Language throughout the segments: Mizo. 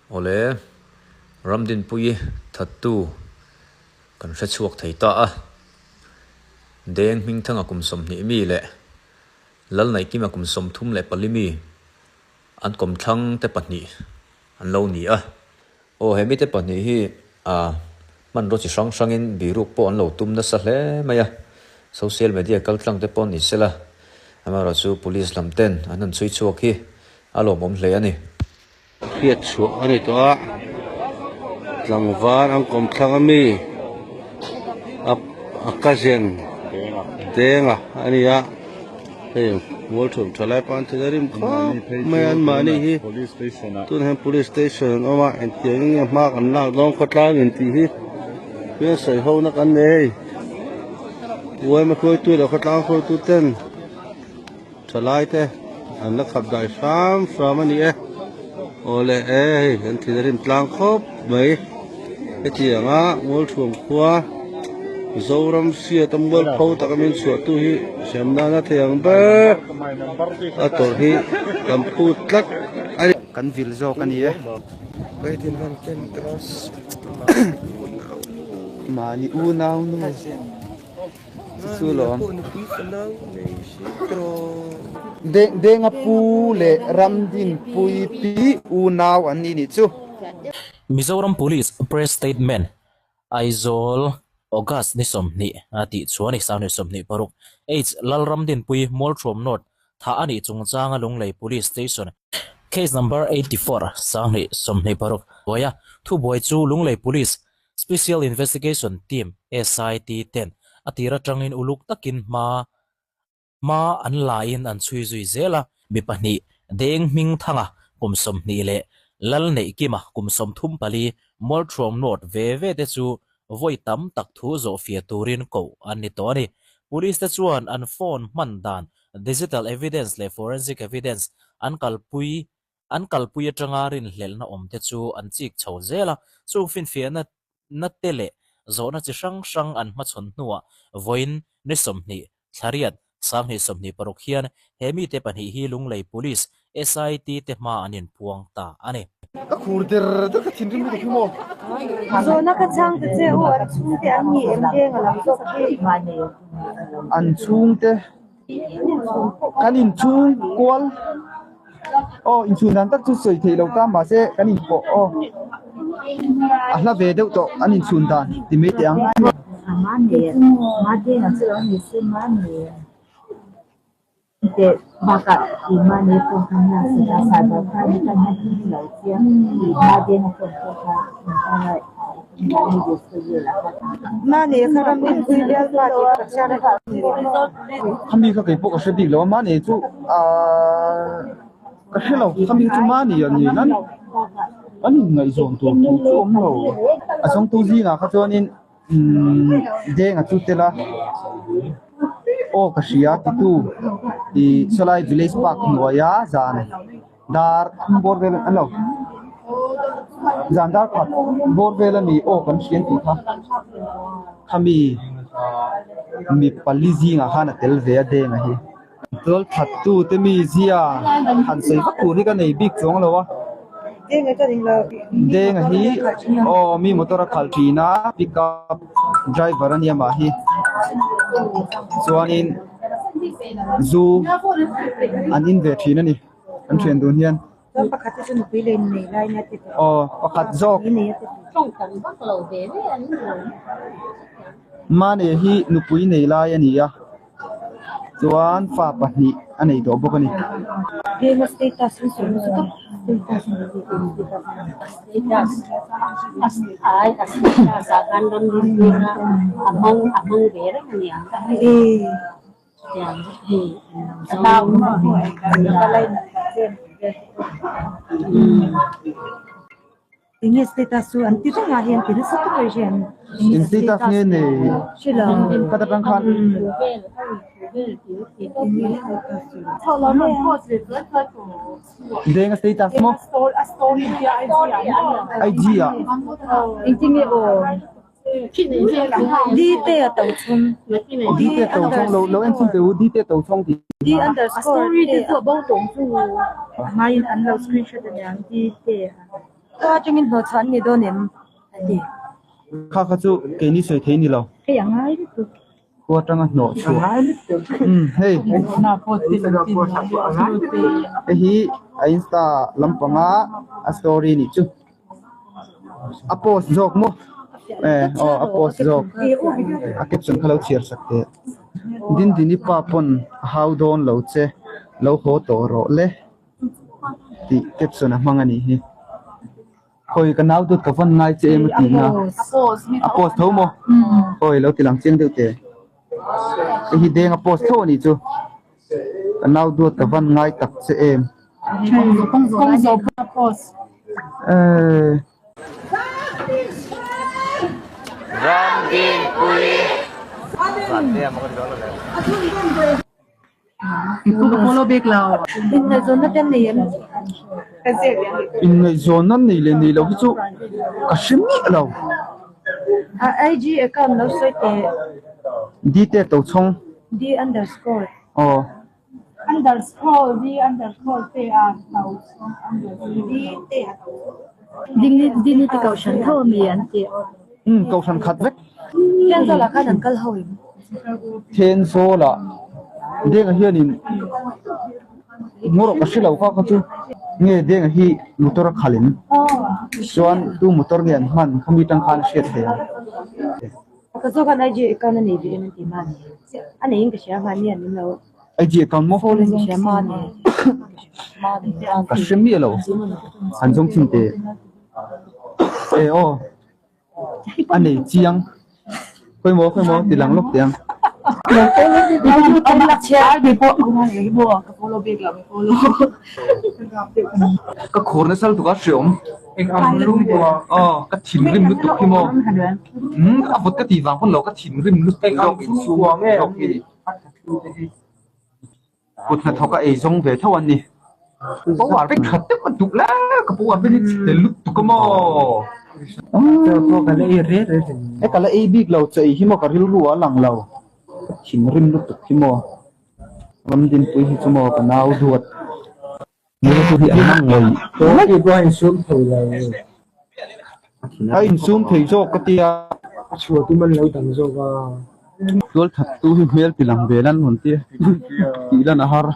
Awle, Ramdinpuii thattu kan hre chhuak thei ta a. Deng Hmingthanga kum 20 mi leh Lalnaihkima kum 34 mi an kawmthlang te pahnih an lo ni a. Aw, he mite pahnih hi a hmanraw chi hrang hrangin biruk pawh an lo tum nasa hle mai a, social media kaltlang te pawh ni sela, amaherawhchu police lam ten an han chhui chhuak hi a lawmawm hle a ni. Hriat chhuah a ni tawh a, tlangval an kawmthlang ami a cousin Denga a ni a. Hei mual thum tha lai pawh an thil a rim khawp mai a anmahni hi tunah hian police station an awm a engtiang in nge hma kan lak dawn khawtlang in tih hi hian sawi ho na kan nei hei uaima hruaitu leh khawtlang hruaitu ten thalai te an la khap dai hram hram a ni e awle e hei an thil a rim tlang khawp mai hetiang a mual thuam khua. Zoram hriat a mualpho taka min chhuahtu hi siam nana thei ang ber a tawrh hi kan phut tlat a ni. Kan vil zawk a ni e. Mahni unau nu chu chu lawm. Denga pu leh Ramdinpuii pi unau an ni nih chu. Mizoram Police Press Statement Aizawl, August ni 20 a tih chuan i 26 H Lalramdinpui Mualthuam North thah a nih chungchanga Lunglei Police Station Case Number 84 1026 buaia thubuai chu Lunglei Police Special Investigation Team, SIT, ten a tir atangin uluk takin hma Hma an laiin an chhui zui zel a. Mi pahnih, Deng Hmingthanga kum 20 leh Lalneihkima kum 34 Mualthuam North ve ve te chu vawi tam tak thu zawhfiah turin koh an ni tawh a ni. Police te chuan an phone hman dan, digital evidence leh forensic evidence an kalpui an kalpui atanga rinhlelhna awm te chu an chik chho zel a, chung finfiahna na te leh zawhna chi hrang hrang an hmachhawn hnuah vawiin ni 20 thlariat 2026 hian he mite pahnih hi Lunglei Police SIT te hma an inpuang ta a ni. Ka khur der der ka thinrim lutuk hi maw. Zawhna ka chhang ta che u, an chhungte an ni em deng a lam zawk hi. An chhungte Kan inchhung kual aw inchhun dan tak chu sawi theih loh ta mahse kan inpawh aw a hla ve deuh tawh an inchhun dan ti mai teh ang. Khami kha keipawh ka hre bik lo a mahni chu ahh ka hre lo khami chu mahni a ni nan an inngaihzawn tur thu chu awm lo a chawngtu zingah kha chuanin umm denga chu tel a aw ka hria titu ih sawlai village park hnuaia zan. Dar thum bawr vel a lo. Zan dar khat bawr vel a ni aw kan hrian tih kha. Khami mi pali zingah khan a tel ve a denga hi. Tual that tu te mi zia han sawi vak tur hi ka nei bik chuang lo a. Denga hi aw mi motor a khalh thin a pick up driver a nia mah hi. Chuanin zu an in ve thin a ni. An thian dun hian. Aw pakhat zawk. Mahni hi nupui nei lai a ni a chuan fa pahnih a nei tawh bawk a ni. Eng status nge nei ka ta tang khan Deng a status maw IG ah. Dite a to chhung. Dite a to chhung lo lo en chhung teh u dite a to chhung tih. D underscore te a hmain an lo screenshot aniang dite a. Khua atangin hnawhchhuah an ni dawn em? a ti. Kha kha chu keini sawi thei ni lo. Hei a ngai lutuk. Khua atanga hnawhchhuah. Umm hei. Hei hi a insta lampanga a story nih chu. A post zawk maw? Eh aw a post zawk. A caption kha lo chhiar sak teh. Dindini pa pawn a hau dawn lo che lo haw tawh rawh le tih caption a hmang a nih hi. Khawi ka nau dawt ka vawn ngai che em a tih na. A post tho maw? Khawi lo ti lang chiang deuh teh. Hei hi deng a post tho a nih chu. Ka nau duat ka van ngai tak che em. Inngaihzawnna nei leh nei lo hi chu ka hre miah lo. IG account lo sawi teh. Dite Tochhawng. D underscore. Aw. Underscore D underscore te a Tochhawng underscore D te a Tochhawng. Dini Dini te kohhran tho ami an tih. Umm kohhran khat vek. Thenzawl ah khan an kal ho em? Thenzawl ah Denga hianin ngawrh ka hre lo kha kha chu nge Denga hi motor a khalh em? Chuan tu motor nge an hman khami tang khan a hriat theih ang. Ka zawk khan IG account a nei ve em an ti mahni. A neiin ka hria mahni an lo. IG account maw? Follow in ka hria mahni. Ka hre miah lo. An zawng thin teh. E aw. A nei chiang. Khawi maw khawi maw ti lang lawk teh ang. Ka khur nasa lutuk a hreawm. Aw ka thinrim lutuk hi maw. Umm a vawt ka tih vang pawn lo ka thinrim lutuk zawk insum zawk hi ni. Kut hnathawk a ei zawng ve tho an ni. Power bank tha deuh a duh la ka power bank hi chhe lutuk a maw. E ka la ei bik lo che ei hi maw ka rilru a lang lo. Ka thinrim lutuk hi maw. Ramdinpui hi chu maw ka nau duat. A insum thei zawk ka tia. Tual that tu hi hmel ti lang ve lan rawn tia tih lan a har.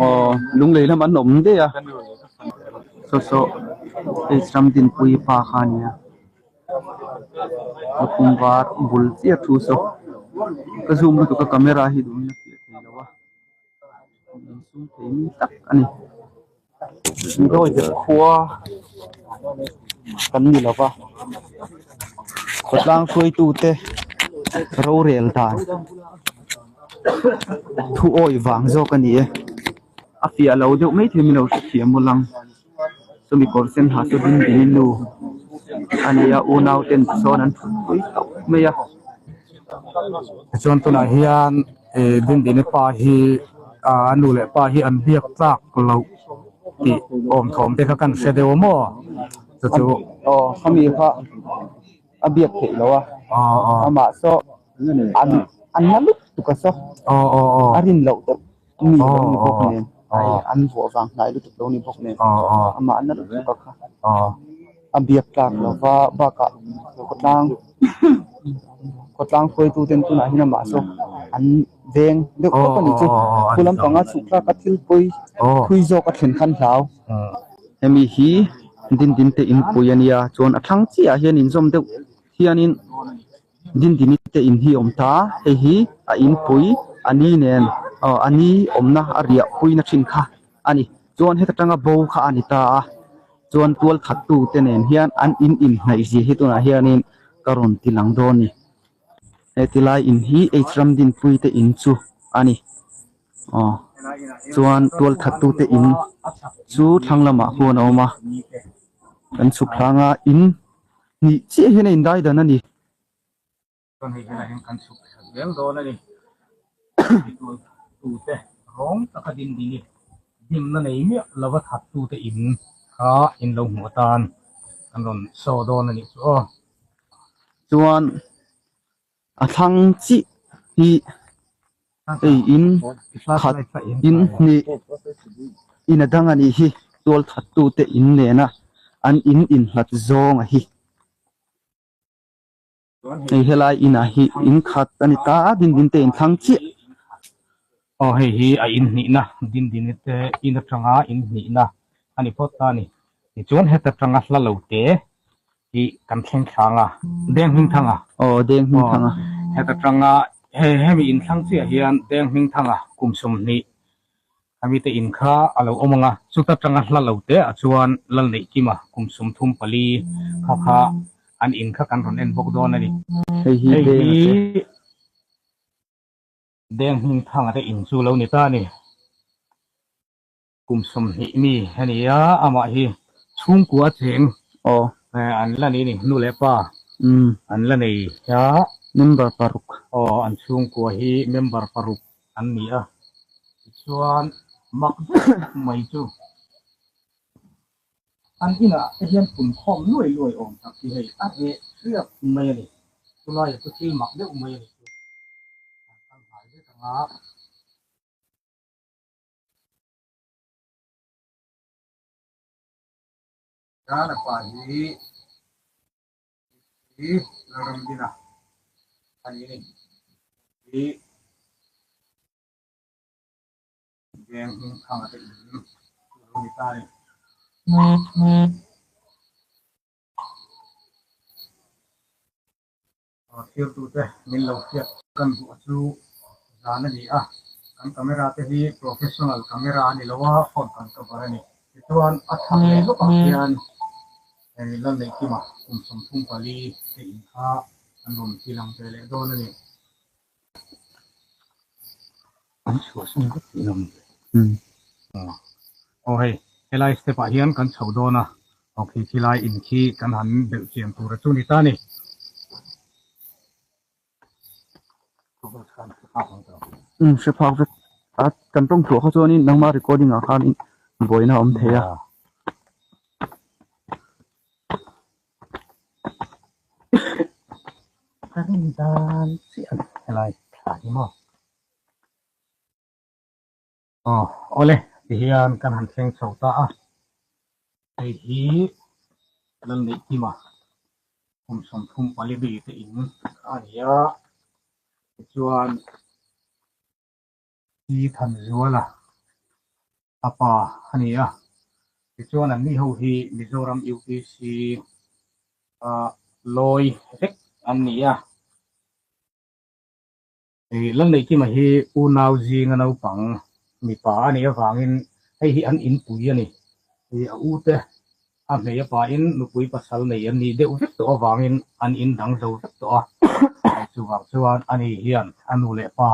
Aw lunglei lam an awm daih a. Saw saw hei Ramdinpuii pa kha a nia. Lukhum var bul chiah thu saw ka zoom lutuk a camera hi duhin a fiah thei lo a. Insum thei mi tak a ni. Dawiber khua kan ni lova khawtlang hruaitute rorel dan thu awih vang zawk a ni e. A fiah lo deuh mai thei min lo hrethiam aw lang. Chumi kawr sen ha chu ding dingin nu a ni a, unau ten sawn an thut pui tawp mai a. Tichuan tunah hian ih Dindini pa hi a nu leh pa hi an biak tlak loh tih awm thawm te kha kan hre deuh a maw chu chu. Aw khami kha a biak theih loh a amah saw an an la lutuk a saw a rin loh deuh. Mi lo ni bawk nen ai an vuah vang hnai lutuk lo ni bawk nen amah na lutuk a kha a biak tlak lova bakah khawtlang khawtlang hruaitu ten tunah hian amah saw an veng deuh tawp a nih chu khu lampanga chhuk tlak a thil pawi thui zawk a thlen khan hlau hemi hi dindin te inpui a nia chuan a thlang chiah ah hian inzawm deuh hianin. Dindini te in hi awm ta, hei hi a inpui a ni nen aw a ni awmna a riah puina thin kha a ni. Chuan heta tanga bo kha a ni ta a, chuan tual thattu te nen hian an in inhnaih zia hi tunah hianin ka rawn ti lang dawn a ni. Heti lai in hi H Ramdinpui te in chu a ni. Aw chuan tual thattu te in chu thlang lamah huan a awm a, kan chhuk hlanga in Nih chiah hian a indai dan a ni. Chuan hei helai hian kan chhuk that zel dawn a ni. Tute rawng taka din ding i dimna nei miah lova that tute in kha in lo hmuh atan kan rawn show dawn a nih chu aw. Chuan a thlang chiah hi hei in khat in hnih in a dang a nih hi tual that tute in nena. an in inhlat zawng a hi. Hei helai inah hi in khat a ni ta a, Dindin te in thlang chiah. Aw hei hi a in hnihna, Dindini te in atanga in hnihna a ni phawt ta a ni. Tichuan heta tanga hla lo te hi kan thleng thlang a, Deng Hmingthanga. Aw Deng Hmingthanga. Heta tanga hei hemi in thlang chiah hian Deng Hmingthanga kum 20 A mite in kha a lo awm ang a, chuta tanga hla lo te ah chuan Lalneihkima kum 34 kha kha an in kha kan rawn en bawk dawn a ni. Hei hi Hei hi Deng Hmingthanga te in chu lo ni ta a ni. Kum 20 mi a ni a, amah hi chhungkua cheng aw an la nei a ni, nu leh pa an la nei a. Member paruk. Aw, an chhungkua hi member paruk an ni a, tichuan mak deuh mai chu an inah te hian pun khawm luai luai awm tak hi hei a reh hriat mai a ni, chulaiah chu thil mak deuh mai a ni chu an kal hnai vek ang a. Dana pa hi hi Lalramdina a ni a ni. Hi veng hming thanga te in lo ni ta a ni. Thirtute min lo hriat kan duh chu zan a ni a, kan camera te hi professional camera a ni lo a, phone kan cover a ni. Tichuan a chhak leh lawkah hian hei Lalneihkima kum 34 te in kha an rawn ti lang ve leh dawn a ni. An chhuahsan vek tih a awm ve. Aw hei, helai step ah hian kan chho dawn a, aw khi khilai in khi kan han belh chian tur a chu ni ta a ni. Umm hre phak vek a, kan tawng tluah kha chuanin nangma recording ah khanin buaina a awm thei a. Ka rin dan chiah a ni helai thla hi maw. Aw awle tihian kan han thleng chho ta a, hei hi Lalneihkima kum 34 mi te in a ni a, tichuan Pi Thanzuala a pa a ni a, tichuan an ni ho hi Mizoram UPC a lawi vek an ni a. Lalneihkima hi unau zinga naupang mipa a nih avangin hei hi an inpui a ni. A ute a hmei a pain nupui pasal nei an nih deuh vek tawh avangin an in dang zo vek tawh a. Chuvang chuan ani hian a nu leh pa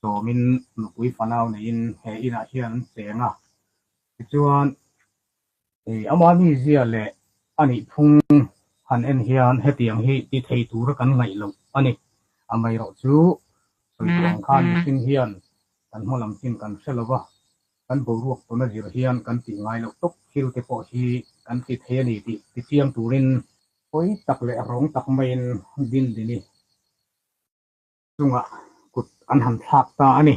sawmin nupui fanau neiin he inah hian an cheng a. Tichuan ama mizia leh a nih phung han en hian hetiang hi ti thei tura kan ngaih loh a ni. Amaherawhchu sawi duh ang khan mihring hian kan hma lam chin kan hre lo va, kan boruak tawna zir hian kan tih ngai loh tawp thil te pawh hi kan ti thei a ni tih tichiang turin pawi tak leh rawng tak maiin Dindini chungah kut an han thlak ta a ni.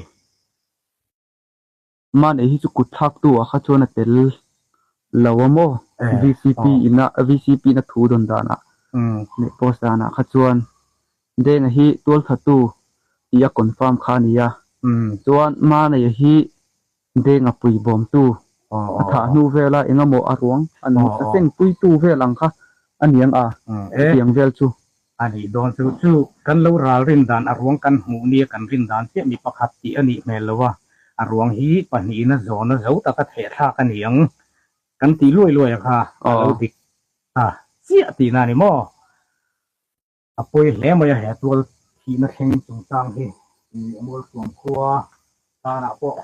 Mahni hi chu kut thlaktu ah kha chuan a tel lo a maw? VCP ina VCP ina thu dawn danah leh post danah kha chuan Denga hi tualthatu tih a confirm kha a ni a. Chuan Mahneia hi Denga pui bawmtu a thah hnu vela eng emaw a ruang an a sengpuitu vel ang kha a niang a, hetiang vel chu. A nih dawn chu chu kan lo ral rin dan a ruang kan hmuh nia kan rin dan chiah mi pakhat tih a nih hmel lo a, a ruang hi pahnihin a zawn a zo taka theh thlak a ni ang kan tih luai luai a kha a lo dik ta chiah tihna a ni maw? A pawi hle mai a he tual thihna thleng chungchang hi Mualthuam khua tanah pawh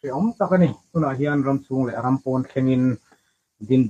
hrehawm tak a ni. Tunah hian ram chhung leh ram pawn thlengin din.